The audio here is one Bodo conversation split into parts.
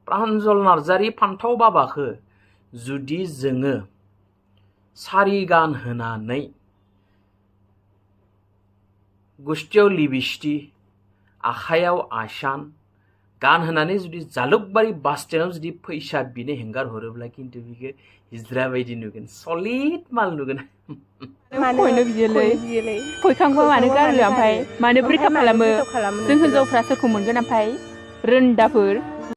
प्रान्जल नार्जारि फान्थाव बाबाखो जुदि जोङो सारि गान होनानै गुस्थियाव लिबिस्टि आखायाव आसान गान होनानै जुदि जालुकबारि बास स्टेन्डआव जुदि फैसा बिनो हेंगार हरोब्ला किन्तु बिखो हिज्रा बायदि नुगोन सलिड माल नुगोन खयनो बियोलै फैखांबा मानो गारनो ओमफ्राय मानो ब्रेकआप खालामो जों हिनजावफ्रा सोरखौ मोनगोन ओमफ्राय रोन्दाफोर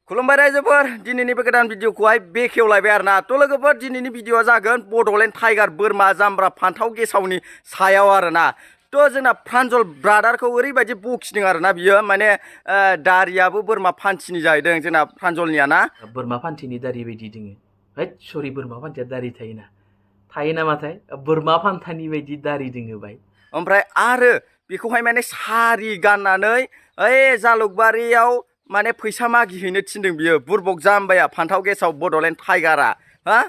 खुलुमबाय रायजोफोर दिनैनि बे गोदान भिडिअखौहाय बेखेवलायबाय आरोना थ' लोगोफोर दिनैनि भिडिअआ जागोन बड'लेण्ड टाइगार बोरमा जाम्ब्रा फान्थाव गेसावनि सायाव आरोना थ' जोंना प्रान्जल ब्रादारखौ ओरैबायदि बखिदों आरोना बियो माने दारियाबो बोरमा फान्थिनि जाहैदों जोंना प्रान्जलनिया ना बोरमा फान्थिनि दारि बायदि दोङो हैद सरि बोरमा फान्थिया दारि थायो नामाथाय बोरमा फान्थानि बायदि दारि दोङो बाय ओमफ्राय आरो बेखौहाय माने सारि गाननानै ओइ जालुकबारियाव माने फैसा मागिहैनो थिनदों बियो बुरबक जाम्बाया फान्थाव गेसाव बड'लेण्ड टाइगारा हा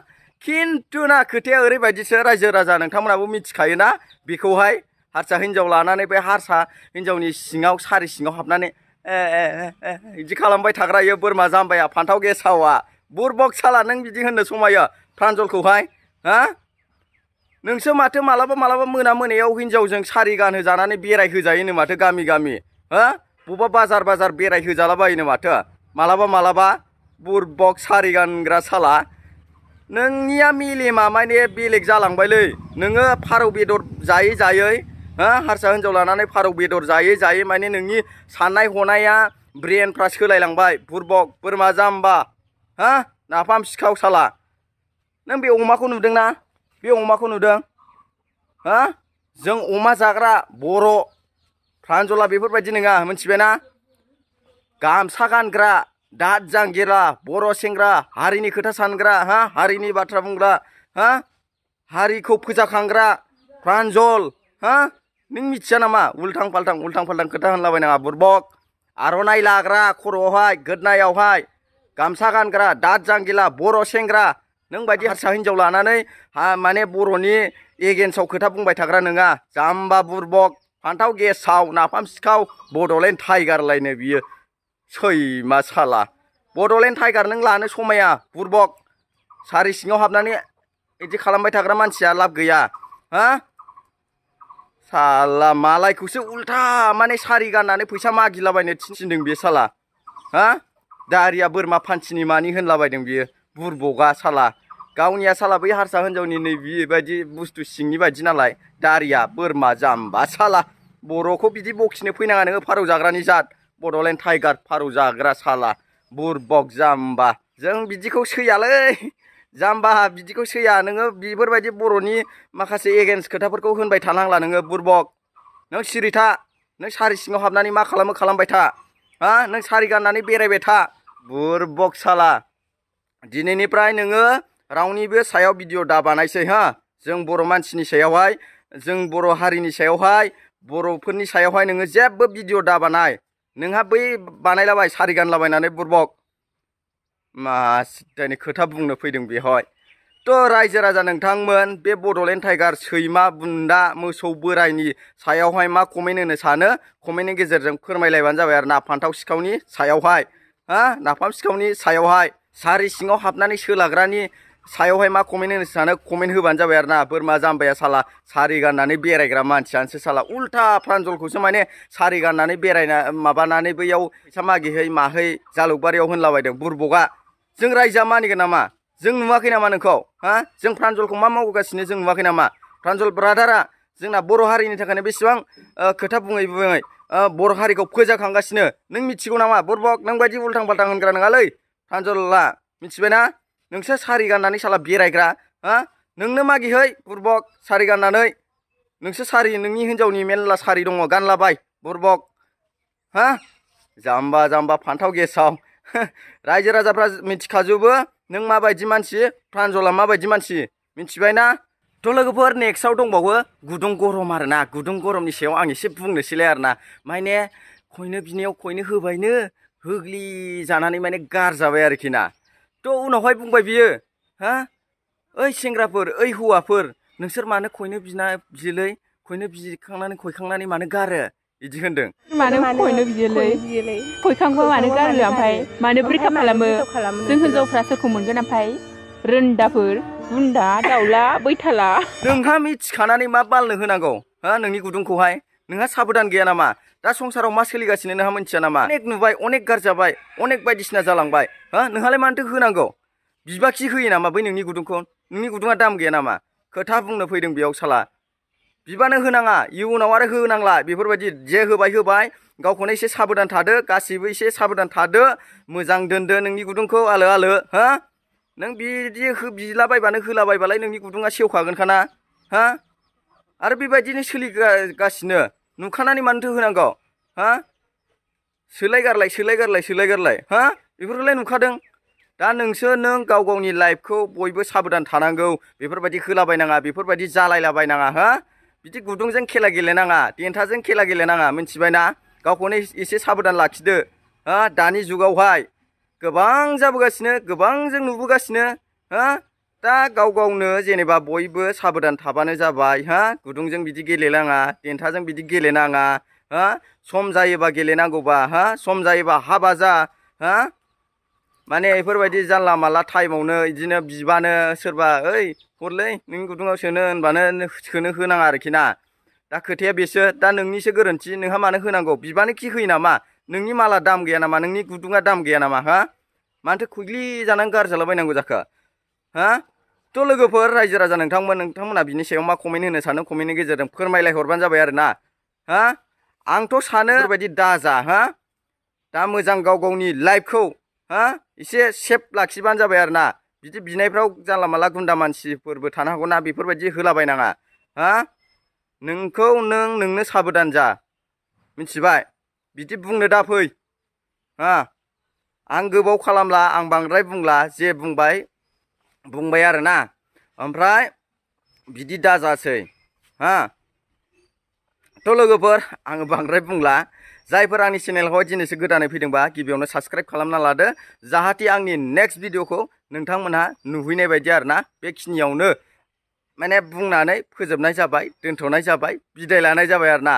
खिन्थु ना खोथाया ओरैबायदिसो रायजो राजा नोंथांमोनाबो मिथिखायोना बेखौहाय हारसा हिन्जाव लानानै बे हारसा हिन्जावनि सिङाव सारि सिङाव हाबनानै बिदि खालामबाय थाग्रा इयो बोरमा जाम्बाया फान्थाव गेसावा बुरबक साला नों बिदि होननो समायो प्रान्जलखौहाय हा नोंसो माथो मालाबा मोनायाव हिन्जावजों सारि गानहोजानानै बेरायहोजायोनो माथो गामि हा बबेबा बाजार बेरायहोजालाबायोनो माथो मालाबा बुरबक सारि गानग्रा साला नोंनिया मेलेमा माने बेलेग जालांबायलै नोङो फारौ बेदर जायै हा हारसा हिन्जाव लानानै फारौ बेदर जायै माने नोंनि साननाय हनाया ब्रेनफ्रा सोलायलांबाय बुरबक बोरमा जाम्बा हा नाफाम सिखाव साला नों बे अमाखौ नुदोंना बे अमाखौ नुदों हा जों अमा जाग्रा बर' प्रान्जला बेफोरबायदि नङा मिथिबायना गामसा गानग्रा दाद जांगिरा बर' सेंग्रा हारिनि खोथा सानग्रा हा हारिनि बाथ्रा बुंग्रा हा हारिखौ फोजाखांग्रा प्रान्जल हा नों मिथिया नामा उल्थां फाल्थां खोथा होनलाबायनाङा बुरबक आर'नाइ लाग्रा खर'आवहाय गोदनायावहाय गामसा गानग्रा दाद जांगिला बर' सेंग्रा नों बायदि हारसा हिन्जाव लानानै माने बर'नि एगेन्स्टआव खोथा बुंबाय थाग्रा नङा जाम्बा बुरबक फान्थाव गेसाव नाफाम सिखाव बड'लेण्ड टाइगार लायनो बियो सैमा साला बड'लेण्ड टाइगार नों लानो समाया बुरबक सारि सिङाव हाबनानै बिदि खालामबाय थाग्रा मानसिया लाब गैया हा साला मालायखौसो उल्था माने सारि गाननानै फैसा मागिलाबायनो थिनदों बे साला हा दारिया बोरमा फान्थिनि मानि होनलाबायदों बियो बुरबका साला गावनिया साला बै हारसा हिन्जावनि नै बेबायदि बुस्थु सिंनि बायदि नालाय दारिया बोरमा जाम्बा साला बर'खौ बिदि बखिनो फैनाङा नोङो फारौ जाग्रानि जात बड'लेण्ड टाइगार फारौ जाग्रा साला बुरबक जाम्बा जों बिदिखौ सैयालै जाम्बा बिदिखौ सैया नोङो बेफोरबायदि बर'नि माखासे एगेन्स्ट खोथाफोरखौ होनबाय थानांला नोङो बुरबक नों सिरिथा नों सारि सिङाव हाबनानै मा खालामबाय था हा नों सारि गाननानै बेरायबाय था बुरबक साला दिनैनिफ्राय नोङो रावनिबो सायाव भिडिअ' दा बानायसै हा जों बर' मानसिनि सायावहाय जों बर' हारिनि सायावहाय बर'फोरनि सायावहाय नोङो जेबो भिडिअ' दा बानाय नोंहा बै बानायलाबाय सारि गानलाबायनानै बुरबक मा सिदानि खोथा बुंनो फैदों बेवहाय थ' रायजो राजा नोंथांमोन बे बड'लेण्ड टाइगार सैमा बुन्दा मोसौ बोरायनि सायावहाय मा कमेन्ट होनो सानो कमेन्टनि गेजेरजों फोरमायलायबानो जाबाय आरो ना फान्थाव सिखावनि सायावहाय हा नाफाम सिखावनि सायावहाय सारि सिङाव हाबनानै सोलाग्रानि सायावहाय मा कमेन्ट होनो सानो कमेन्ट होबानो जाबाय आरो ना बोरमा जाम्बाया साला सारि गाननानै बेरायग्रा मानसियानोसो साला उल्था प्रान्जलखौसो माने सारि गाननानै बेरायना माबानानै बैयाव फैसा मागिहै माहै जालुकबारियाव होनलाबायदों बुरबकआ जों रायजोआ मानिगोन नामा जों नुवाखै नामा नोंखौ हा जों प्रान्जलखौ मा मावगासिनो जों नुवाखै नामा प्रान्जल ब्रादारा जोंना बर' हारिनि थाखायनो बेसेबां खोथा बुङै बर' हारिखौ फोजाखांगासिनो नों मिथिगौ नामा बुरबक नों बायदि उल्थां फाल्थां होनग्रा नङालै प्रान्जला मिथिबायना नोंसोर सारि गाननानै साला बेरायग्रा हा नोंनो मागिहै बुरबक सारि गाननानै नोंसोर सारि नोंनि हिन्जावनि मेरला सारि दङ गानलाबाय बुरबक हा जाम्बा फान्थाव गेसाव रायजो राजाफ्रा मिथिखाजोबो नों माबायदि मानसि प्रान्जला माबायदि मानसि मिथिबायना थ' लोगोफोर नेक्स्टआव दंबावो गुदुं गरम आरोना गुदुं गरमनि सायाव आं एसे बुंनोसैलाय आरोना माने खयनो बिनायाव खयनो होबायनो होग्लि जानानै माने गारजाबाय आरोखि ना थ' उनावहाय बुंबाय बियो हा ओइ सेंग्राफोर ओइ हौवाफोर नोंसोर मानो खयनो बियोलै खयनो बिखांनानै खयखांनानै मानो गारो बिदि होनदों मानो फैनो बियोलै फैखांबा मानो गारो ओमफ्राय मानो ब्रेकआप खालामो जों हिनजावफ्रा सोरखौ मोनगोन ओमफ्राय रोन्दाफोर बुन्दा दाउला बैथाला नोंहा मिथिखानानै मा बालनो होनांगौ हा नोंनि गुदुंखौहाय नोंहा साबधान गैया नामा दा संसाराव मा सोलिगासिनो नोंहा मिथिया नामा अनेक नुबाय अनेक गारजाबाय अनेक बायदिसिना जालांबाय हा नोंहालाय मानोथो होनांगौ बिबाखि होयो नामा बै नोंनि गुदुंखौ नोंनि गुदुङा दाम गैया नामा खोथा बुंनो फैदों बेयाव साला बिबानो होनाङा इयुनाव आरो होनांला बेफोरबायदि जे होबाय गावखौनो एसे साबधान थादो गासिबो एसे साबधान थादो मोजां दोनदो नोंनि गुदुंखौ आलो आलो हा नों बिदि बिलाबायबानो होलाबायबालाय नोंनि गुदुङा सेवखागोनखाना हा आरो बेबायदिनो सोलिगासिनो नुखानानै मानोथो होनांगौ हा सोलाय हा बेफोरखौलाय नुखादों दा नों गाव गावनि लाइफखौ बयबो साबधान थानांगौ बेफोरबायदि होलाबायनाङा बेफोरबायदि जालायलाबायनाङा हा बिदि गुदुंजों खेला गेलेनाङा देन्थाजों खेला गेलेनाङा मिथिबायना गावखौनो एसे साबधान लाखिदो हा दानि जुगावहाय गोबां जाबोगासिनो गोबां जों नुबोगासिनो हा दा गाव गावनो जेनेबा बयबो साबधान थाबानो जाबाय हा गुदुंजों बिदि गेलेनाङा देन्थाजों बिदि गेलेनाङा हा सम जायोबा गेलेनांगौबा हा सम जायोबा हाबा जा हा माने बेफोरबायदि जानला मानला टाइमावनो बिदिनो बिबानो सोरबा ओइ हरलै नोंनि गुदुङाव सोनो होनबानो सोनो होनाङा आरोखि ना दा खोथाया बेसो दा नोंनिसो गोरोन्थि नोंहा मानो होनांगौ बिबानो खि होयो नामा नोंनि माला दाम गैया नामा नोंनि गुदुङा दाम गैया नामा हा मानोथो खुग्लि जानानै गारजालाबायनांगौ जाखो हा थ' लोगोफोर रायजो राजा नोंथांमोना बिनि सायाव मा कमेन्ट होनो सानो कमेन्टनि गेजेरजों फोरमायलाय हरबानो जाबाय आरो ना हा आंथ' सानो बेफोरबायदि दाजा हा दा मोजां गाव गावनि लाइफखौ हा एसे सेफ लाखिबानो जाबाय आरो ना बिदि बिनायफ्राव जानला मानला गुन्दा मानसिफोरबो थानो हागौ ना बेफोरबायदि होलाबायनाङा हा नोंनो साबधान जा मिथिबाय बिदि बुंनो दा फै हा आं गोबाव खालामला आं बांद्राय बुंला जे बुंबाय आरो ना ओमफ्राय बिदि दाजासै हा थ' लोगोफोर आङो बांद्राय बुंला जायफोर आंनि चेनेलखौहाय दिनैसो गोदानै फैदोंबा गिबियावनो साबस्क्राइब खालामना लादो जाहाथे आंनि नेक्स्ट भिडिअखौ नोंथांमोनहा नुहैनाय बायदि आरो ना बेखिनियावनो माने बुंनानै फोजोबनाय जाबाय दोनथ'नाय जाबाय बिदाय लानाय जाबाय आरो ना